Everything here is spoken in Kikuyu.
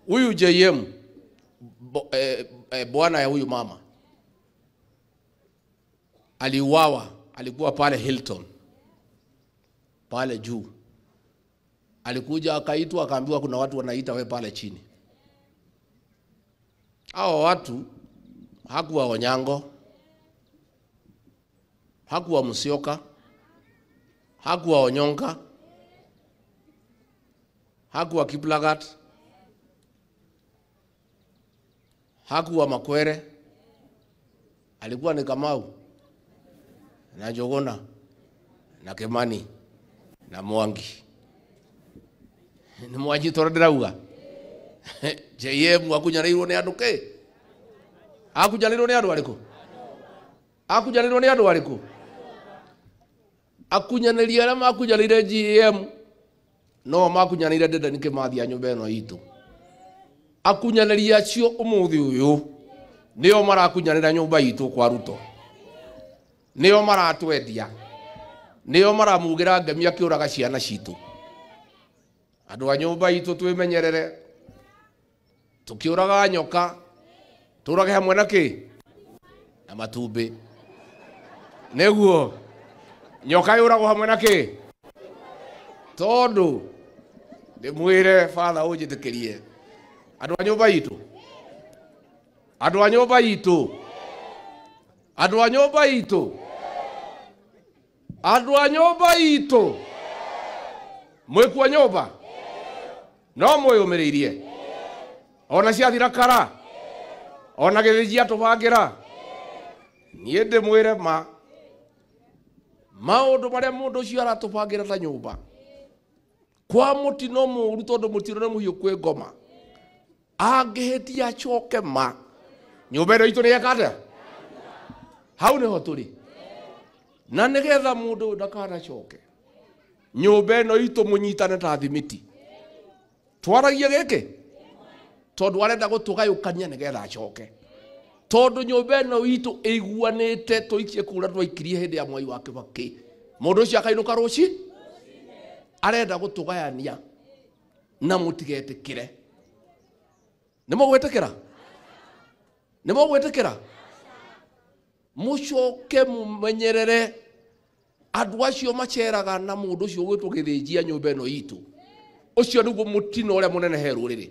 Huyu JM bwana ya huyu mama aliuawa, alikuwa pale Hilton pale juu. Alikuja akaitwa akaambiwa kuna watu wanaita we pale chini. Hao watu hakuwa Onyango, hakuwa Musyoka, hakuwa Onyonka, hakuwa Kiplagat, hakuwa Makwere, alikuwa ni Kamau na Njuguna na Kimani na Mwangi. Ni Mwangi toro ndirauga. JM akunyanĩirwo nĩ andũ kĩ? Akunyanĩirwo nĩ andũ arĩkũ? Akunyanĩirwo nĩ andũ arĩkũ? Akunyanĩri arĩa makunyanĩire GM no makunyanĩire Dedan Kimathi a nyũmba ĩno itũ. Akunyanĩri acio ũmũthĩ ũyũ nĩo marakunyanĩra nyũmba itũ kwa Ruto, nĩo maratwendia, nĩo maramugĩra ngemi akĩũraga ciana citũ. Andũ a nyũmba itũ twĩmenyerere, tukiũraga nyoka tũrage hamwe na kĩ? Na matumbĩ. Nĩguo nyoka yũragwo hamwe na kĩ? Tondũ ndĩmwĩre father ũnjĩtĩkĩrie, andũ a nyũmba itũ, andũ a nyũmba itũ, andũ a nyũmba itũ, andũ a nyũmba itũ, mwĩkuo nyũmba no mwĩyũmĩrĩirie ona ciathira kara ona gĩthĩnji atũbangĩra. Niĩ ndĩmwĩre ma maũndũ marĩa mũndũ ũcio aratũbangĩra ta nyũmba kwa mũtino mũũru, tondũ mũtino nĩ mũhiũ kwĩ ngoma, angĩhĩtia acoke ma nyũmba ĩno itũ nĩyeka atĩa? Hau nĩho tũrĩ. Na nĩgetha mũndũ ũyũ ndakanacoke nyũmba ĩno itũ mũnyitane ta thimiti. Twaragie gĩkĩ tondũ arenda gũtũgayũkania nĩgetha acoke, tondũ nyũmba ĩno itũ ĩiguanĩte tũikie kura twaikirie hĩndĩ ya Mwai wa Kibaki. Mũndũ ũcio akainũka rũci arenda gũtũgayania na mũtigetĩkĩre. Nĩ mũgwĩtĩkĩra? Nĩ mũgwĩtĩkĩra? Mũcoke mũmenyerere andũ acio maceraga na mũndũ ũcio ũgwĩtwo gĩthĩnjia nyũmba ĩno itũ. Ũcio nĩguo mũtino ũrĩa mũnene he rũrĩrĩ.